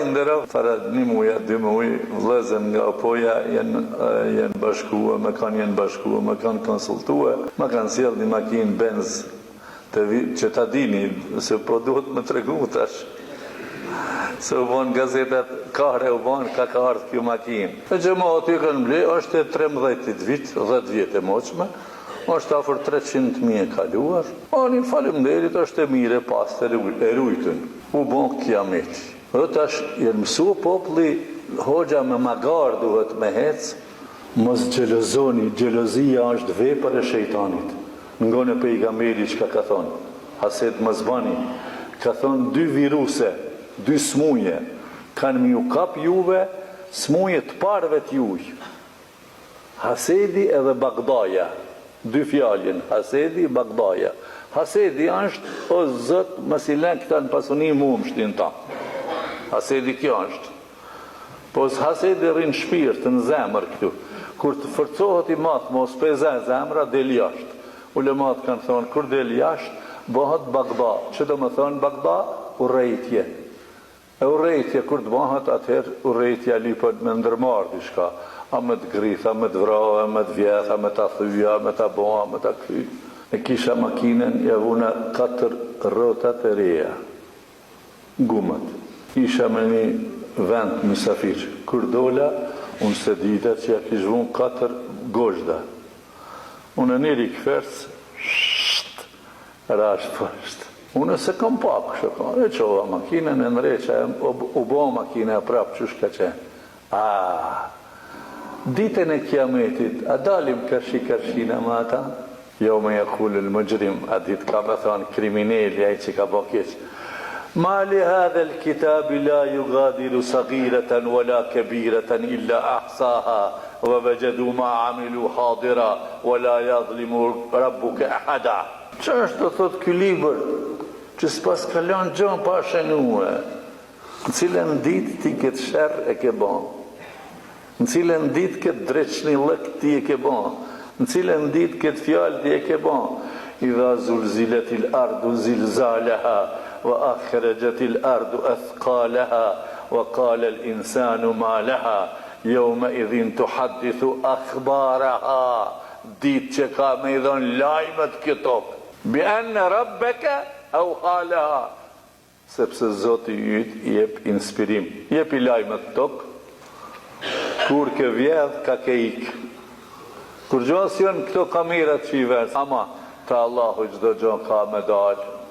Allahu i nderoftë para një muaj a dy muaj vëllezër nga Opoja janë janë bashkue me kanë janë bashkue me kanë konsultue ma kanë sjellë një makinë Benz të vi që ta dini se po duhet me tregu tash se u bon gazetat kahre u bon ka ka ardhë kjo makinë e xhemati e kanë ble është e 13 vit 10 vjet e moçme është afër 300 mijë e kaluar ani faleminderit është e mirë e pastër e rujtun u bon kiameti dhe tash janë mësu populli hoxha me magar duhet me hec mos xhelozoni xhelozia është vepër e shejtanit Ngone pejgamberi çka ka thonë haset mos bani ka thonë dy viruse dy smuje kanë me ju kap juve smuje të parëve të juj hasedi edhe bagdaja dy fjalë janë hasedi bagdaja hasedi është o zot mos i len këta në pasuni mu më shtin ta hasedi kjo është Po hasedi rrin n'shpirt në zemër këtu. Kur të forcohet i madh mos pe zë zemra del jashtë. Ulemat kanë thonë kur del jashtë bëhet bagda. Ç'do me thonë bagda? Urrejtje. E urrejtje kur të bëhet atëherë urrejtja lypën me ndërmarr diçka. A me të grith, a me të vra, a me të vjedh, a me ta thy, a me ta bo, a me ta kthy. E kisha makinën ja vuna katër rrotat e reja. Gumat. Isha me një vend mysafir. Kur dola, unë s'e dita që ja kish vunë katër gozhda. Unë një rikverc, sht, rash poshtë. Unë s'e kam pa kush e ka. E çova makinën, e ndreqa, u bo makina prapë qysh ka qenë. Ah! Ditën e Kiametit, a dalim karshi karshina me ata? Jeume jekulul muxhrim, atë ditë ka me thanë krimineli, ai që ka ba keq, Ma li hadhel kitabi la jugadiru sagireten wa la kebireten illa ahsaha wa vexhedu ma amilu hadira wa la jadhlimu rabbuke ehada. Ç'është do thotë ky libër që s'paska lanë gja pa shenue? Në cilën ditë ti këtë sherr e ke ba? Në cilën ditë këtë dreqnillëk ti e ke ba? Në cilën ditë këtë fjalë ti e ke ba? Idha zulziletil ardu zilzaleha wa akhrexhetil ardu athqaleha wa kalel insanu ma leha jeume idhin tuhaddithu akhbaraha ditë që ka me i dhënë lajmet kjo tokë bi enne rabbeke auha leha Sepse Zoti yt jep inspirim. Jepi lajmet tokë, kur ke vjedh ka ke ik. Kurgjo s'jon këto kamerat që i ven, ama te Allahu çdo gjo ka me dalë.